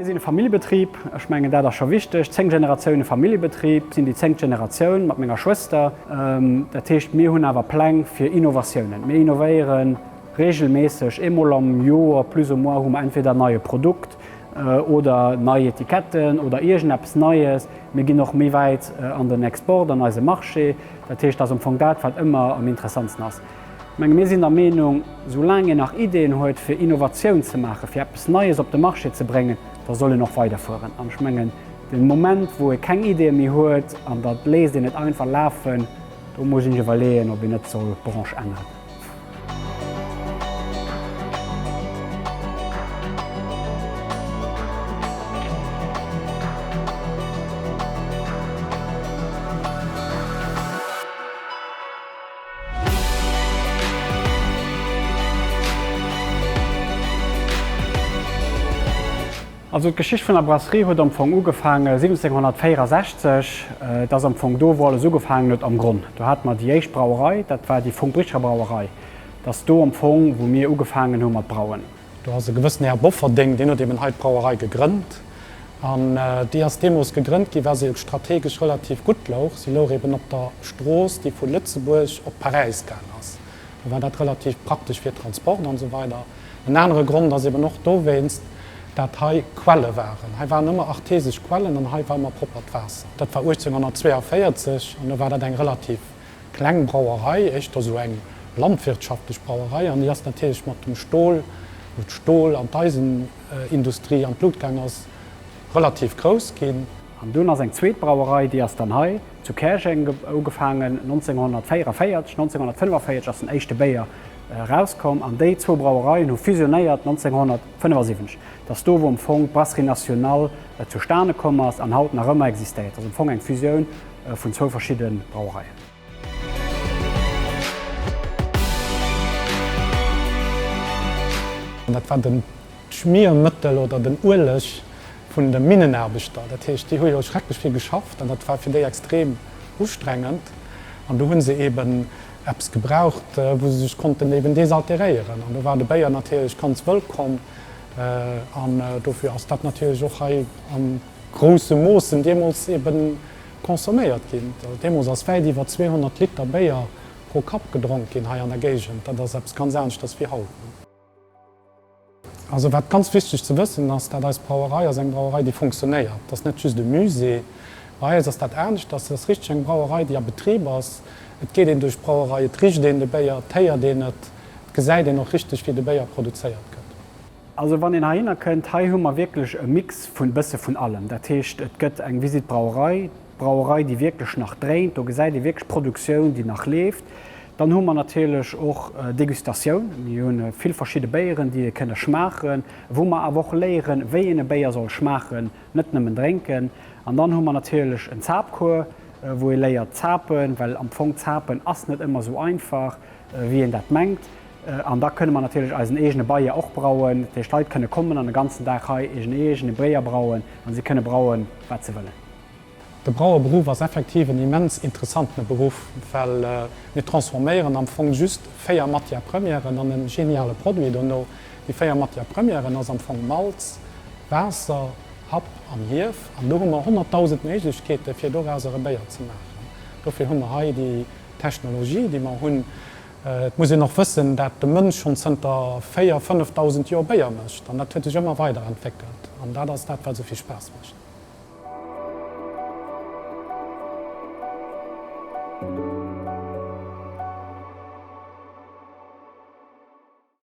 Mir sinn e Familljebetrib, ech mengen dat ass scho wichteg, 10 Generatioune Familljebetrib, sinn déi zéngt Generatioun mat menger Schwëster. Dat heescht, mir hunn awer Pläng fir Innovatiounen. Mir innovéiere reegelméisseg, eemol am Joer plus ou moins hu mer entweder en neie Produkt oder nei Etiketten oder iergendeppes Neies. Mir ginn och méi wäit an den Export, an eise Marché. Dat heescht, dat ass am Fong dat, wat ëmmer am interessantsten ass. Ech menge mir sinn der Meenung, soulaang een nach Ideeën huet fir Innovatioun ze maachen, fir eppes Neies op de Marché ze bréngen, da soll een och weiderfueren. An ech mengen, de Moment wou ee keng Ideeë méi huet an da léisst een et einfach lafen, do muss een sech iwwerleeën, ob een net soll d'Branche änneren. Also d'Geschicht vun der Brasserie huet am Fong ugefaange 1764. Et ass am Fong do, wou alles ugefaangen huet am Gronn. Do hate mer déi éischt Brauerei, dat war déi Funk-Bricher Brauerei. Et ass do am Fong, wou mir ugefaangen hu mat brauen. Do ass e gewëssene Här Bofferding, deen huet eben hei d'Brauerei gegrënnt. An déi ass deemools gegrënnt ginn, well se strategesch relativ gutt louch. Si louch eben op der Strooss, déi vu Lëtzebuerg op Paräis gaang ass. Do war dat relativ praktesch fir Transport an esou weider. En anere Grond ass eben och dowéinst, dat hei Quelle waren. Hei waren ëmmer artesesch Quellen an hei war ëmmer proppert Waasser. Dat war 1842 an do war dat eng relativ Kleng Brauerei, éischter sou eng landwirtschaftlech Brauerei, an déi ass natierlech mat dem Stol, wou d'Stol an d'Eisenindustrie an d'Lut gaang ass, relativ grouss ginn. An dunn ass eng zweet Brauerei, déi ass dann hei zu Käerjeng ugefaangen 1944. 1945 ass den éischte Béier erauskomm an déi zwou Brauereien hu fusionéiert 1975. Dat ass do, wou am Fong d'Brasserie Nationale zustane komm ass an haut nach ëmmer existéiert. Dat ass am Fong eng Fusioun vun zwou verschidde Brauereien. Dat war den d'Schmiermëttel oder den Ueleg vun de Minnenaarbechter. Dat heescht, déi hu jo schrecklech vill geschafft an dat war fir déi extrem ustrengend. An do hu se eben eppes gebraucht, wou se sech konnten eben desalteréieren. An do war de Béier natierlech ganz wëllkomm. An dofir ass dat natierlech och hei am grousse Moossen deemools ebe consomméiert ginn. Deemools ass wäit iwwer 200 Liter Béier pro Kapp gedronk ginn hei an der Géigend. Dat ass eppes ganz aneschters wéi haut. Also wat ganz wichteg ze wëssen ass, dat eis Brauerei ass eng Brauerei déi funktionéiert. Dat ass net just e Musée. Bei eis ass dat aneschters. Dat ass richteg eng Brauerei déi a Betrib ass. Et geet een duerch d'Brauerei, et richt een de Béier, et héiert een et, et gesäit een och richteg wéi de Béier produzéiert gëtt. Also wann een heihinner kënnt, hei hu mer wierklech e Mix vun bësse vun allem. Dat heescht, et gëtt eng Visite Brauerei, d'Brauerei déi wierklech nach dréint, do gesäit ee wierklech d'Produktioun déi nach leeft. Dann hu mer natierlech och Degustatioun, mir hu vill verschidde Béieren déi ee kënne schmaachen, wou mer awer och léieren, wéi een e Béier soll schmaachen, net nëmmen drénken. An dann hu mer natierlech en Zapcours, wou ee léiert zapen, well am Fong zapen ass net ëmmer esou einfach wéi een dat mengt. An da kënne mer natierlech eisen eegene Beier och brauen. Dat heescht, d'Leit kënne kommen an e ganzen Dag hei eegen eegene Bréier brauen an si kënne brauen, wat se wëllen. De Brauerberuff ass effektiv en immens interessantene Beruff, well mir transforméieren am Fong just 4 Matière premièren an e geniale Produit dono. Déi 4 Matière premièren ass am Fong Malz, Waasser, Happ an Hief. An do hu mer 100.000 Méiglechkeete fir dorauser e Béier ze maachen. Dofir hu mer hei déi Technologie, déi mer hunn. Et muss een och wëssen, dat de Mënsch schonn zënter 4, 5.000 Joer Béier mécht an dat huet sech ëmmer weider entwéckelt an dat ass dat, wat esou vill Spaass mécht.